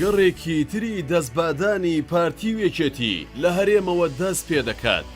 گەڕێکی تری دەستبادانی پارتی و یەکێتی لە هەرێمەوە دەست پێدەکات.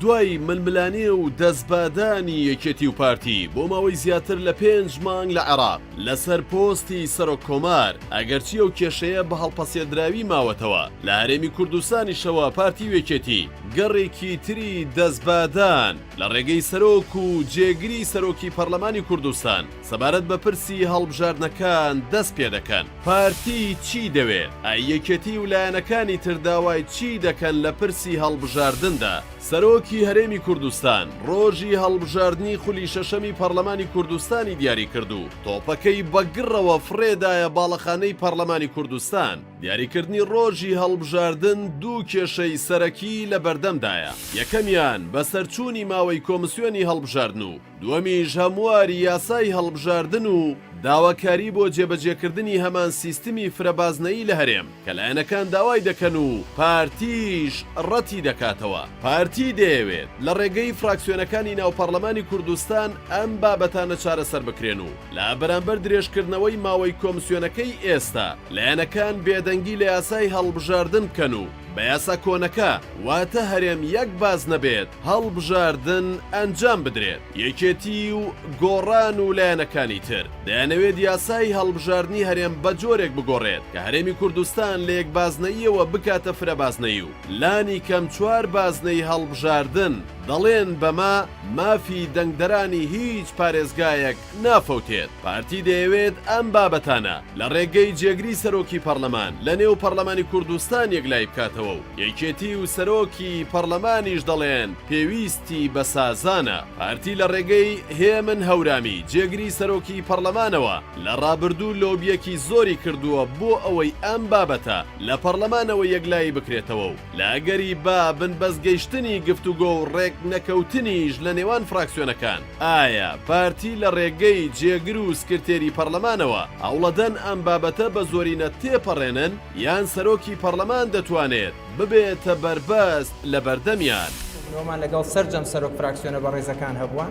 دوای ململانێ و دەستبادانی یەکێتی و پارتی بۆ ماوەی زیاتر لە پێنج مانگ لە عێراق لەسەر پۆستی سەرۆک کۆمار، ئەگەرچی ئەو کێشەیە بە هەڵپەسێردراوی ماوەتەوە، لە هەرێمی کوردستانیشەوە پارتی و یەکێتی گەڕێکی تری دەستبادان لە ڕێگەی سەرۆک و جێگری سەرۆکی پەرلەمانی کوردستان سەبارەت بە پرسی هەڵبژاردنەکان دەست پێدەکەن. پارتی چی دەوێت؟ ئەی یەکێتی و لایەنەکانی تر داوای چی دەکەن لە پرسی هەڵبژاردندا؟ سەرۆکی هەرێمی کوردستان ڕۆژی هەڵبژاردنی خولی شەشەمی پەڕلەمانی کوردستانی دیاری کرد و تۆپەکەی بە گڕەوە فڕێدایە باڵەخانەی پەڕلەمانی کوردستان. دیاریکردنی ڕۆژی هەڵبژاردن دوو کێشەی سەرەکی لە بەردەمدایە، یەکەمیان بەسەرچوونی ماوەی کۆمسیۆنی هەڵبژاردن و دووەمیش هەمواری یاسای هەڵبژاردن و داواکاری بۆ جێبەجێکردنی هەمان سیستمی فرەبازنەیی لە هەرێم کە لایەنەکان داوای دەکەن و پارتیش ڕەتی دەکاتەوە. پارتی دەیەوێت لە ڕێگەی فراکسیۆنەکانی ناو پەڕلەمانی کوردستان ئەم بابەتانە چارەسەر بکرێن و لە بەرامبەر درێژکردنەوەی ماوەی کۆمسیۆنەکەی ئێستا لایەنەکان بێدەنگی لە یاسای هەڵبژاردن بکەن و بە یاسا کۆنەکە واتە هەرێم یەک بازنە بێت هەڵبژاردن ئەنجام بدرێت. یەکێتی و گۆڕان و لایەنەکانی تر دەیانەوێت یاسای هەڵبژاردنی هەرێم بە جۆرێک بگۆڕێت کە هەرێمی کوردستان لە یەک بازنەییەوە بکاتە فرە بازنەیی و لانی کەم چوار بازنەی هەڵبژاردن، دەڵێن بەمە مافی دەنگدەرانی هیچ پارێزگایەک نافەوتێت. پارتی دەیەوێت ئەم بابەتانە لە ڕێگەی جێگری سەرۆکی پەڕلەمان لە نێو پەڕلەمانی کوردستان یەکلایی بکاتەوە و یەکێتی و سەرۆکی پەڕلەمانیش دەڵێن پێویستی بە سازانە. پارتی لە ڕێگەی هێمن هەورامی جێگری سەرۆکی پەڕلەمانەوە لە ڕابردوو لۆبییەکی زۆری کردووە بۆ ئەوەی ئەم بابەتە لە پەڕلەمانەوە یەکلایی بکرێتەوە و لە ئەگەری بە بنبەست گەیشتنی گفتوگۆ و ڕێکنەکەوتنیش لە نێوان فراکسیۆنەکان، ئایا پارتی لە ڕێگەی جێگر و سکرتێری پەڕلەمانەوە هەوڵەدەن ئەم بابەتە بە زۆرینە تێپەڕێنن یان سەرۆکی پەڕلەمان دەتوانێت ببێتە بەربەست لە بەردەمیان؟ کۆبوونەوەمان لەگەڵ سەرجەم سەرۆک فراکسیۆنە بەڕێزەکان هەبووە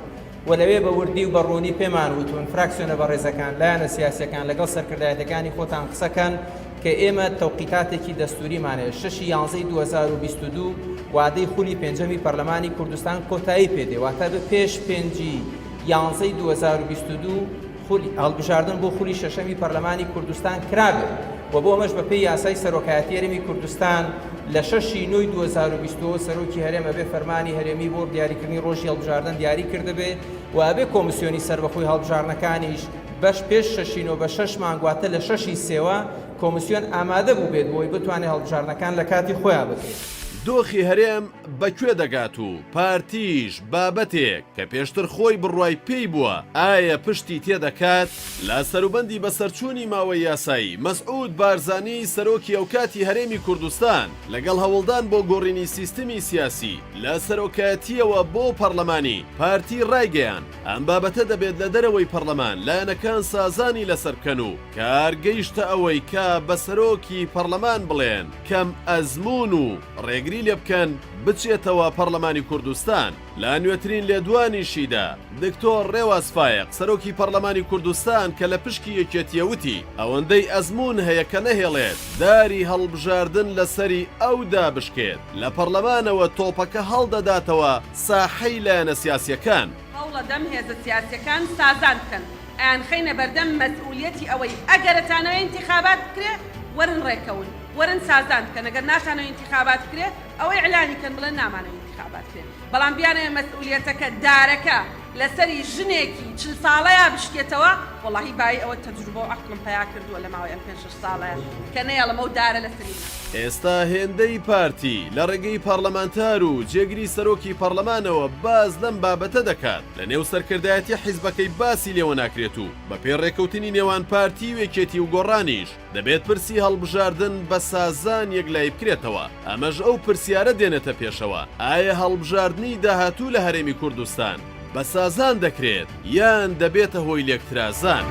و لەوێ بە وردی و بە ڕوونی پێمان وتوون فراکسیۆنە بەڕێزەکان، لایەنە سیاسییەکان لەگەڵ سەرکردایەتەکانی خۆتان قسەکەن کە ئێمە تەوقیتاتێکی دەستووریمان هەیە، شەشی یانزەی 2022 وادەی خولی پێنجەمی پەرلەمانی کوردستان کۆتایی پێ دێ، واتە بە پێش پێنجی یانزەی 2022 خولی هەڵبژاردن بۆ خولی شەشەمی پەرلەمانی کوردستان کرابێت و بۆ ئەمەش بەپێی یاسای سەرۆکایەتی هەرێمی کوردستان لە شەشی نۆی 2020 ەوە سەرۆکی هەرێم ئەبێ فەرمانی هەرێمی بۆ دیاریکردنی ڕۆژی هەڵبژاردن دیاری کردبێ و ئەبێ کۆمسیۆنی سەربەخۆی هەڵبژاردنەکانیش بەش پێش شەشی نۆ بە شەش مانگ واتە لە شەشی سێوە کۆمسیۆن ئامادە بووبێت بۆی بتوانێت هەڵبژاردنەکان لە کاتی خۆیان بکرێت. دۆخی هەرێم بە کوێ دەگات و پارتیش بابەتێک کە پێشتر خۆی بڕوای پێی بووە ئایا پشتی تێدەکات؟ لە سەروبەندی بەسەرچوونی ماوەی یاسایی، مەسعود بارزانی سەرۆکی ئەوکاتی هەرێمی کوردستان لەگەڵ هەوڵدان بۆ گۆڕینی سیستمی سیاسی لە سەرۆکایەتییەوە بۆ پەڕلەمانی، پارتی ڕایگەیاند، ئەم بابەتە دەبێت لە دەرەوەی پەڕلەمان لایەنەکان سازانی لەسەر بکەن و کار گەیشتە ئەوەی کە بە سەرۆکی پەڕلەمان بڵێن کەم ئەزموون و ڕێگری لێبکەن بچێتەوە پەڕلەمانی کوردستان. لە نوێترین لێدوانیشیدا، دکتۆر ڕێواز فایەق، سەرۆکی پەڕلەمانی کوردستان کە لە پشکی یەکێتییە وتی، ئەوەندەی ئەزموون هەیە کە نەهێڵێت داری هەڵبژاردن لەسەری ئەودا بشکێت، لە پەڕلەمانەوە تۆپەکە هەڵدەداتەوە ساحەی لایەنە سیاسییەکان. هەوڵەدەم هێزە سیاسییەکان سازان بکەن، ئەیانخەینە بەردەم مەسئولیەتی ئەوەی ئەگەر ئەتانەوێ ئینتیخابات بکرێ وەرن ڕێکەون، وەرن سازان بکەن، ئەگەر ناشتانەوێ ئینتیخابات بکرێ ئەوە ئیعلانی کەن بڵێن نامانەوێ ئینتیخابات بکرێ، بەڵام بیانەوێ مەسئولیەتەکە، دارەکە لەسەری ژنێکی 40 ساڵەیا بشکێتەوە، وەڵاهی بایی ئەوە تەجروبە و عەقڵم پەیا کردووە لە ماوەی ئەم پێنج شەش ساڵەیا کە نەیەڵم ئەو دارە لەسەری ئێستا هێندەی پارتی لە ڕێگەی پارلەمانتار و جێگری سەرۆکی پارلەمانەوە باس لەم بابەتە دەکات، لە نێو سەرکردایەتی حیزبەکەی باسی لێوە ناکرێت و بەپێی ڕێکەوتنی نێوان پارتی و یەکێتی و گۆڕانیش دەبێت پرسی هەڵبژاردن بە سازان یەکلایی بکرێتەوە، ئەمەش ئەو پرسیارە دێنێتە پێشەوە، ئایا هەڵبژاردنی داهاتوو لە هەرێمی کوردستان بە سازان دەکرێت یان دەبێتە هۆی لێکترازان؟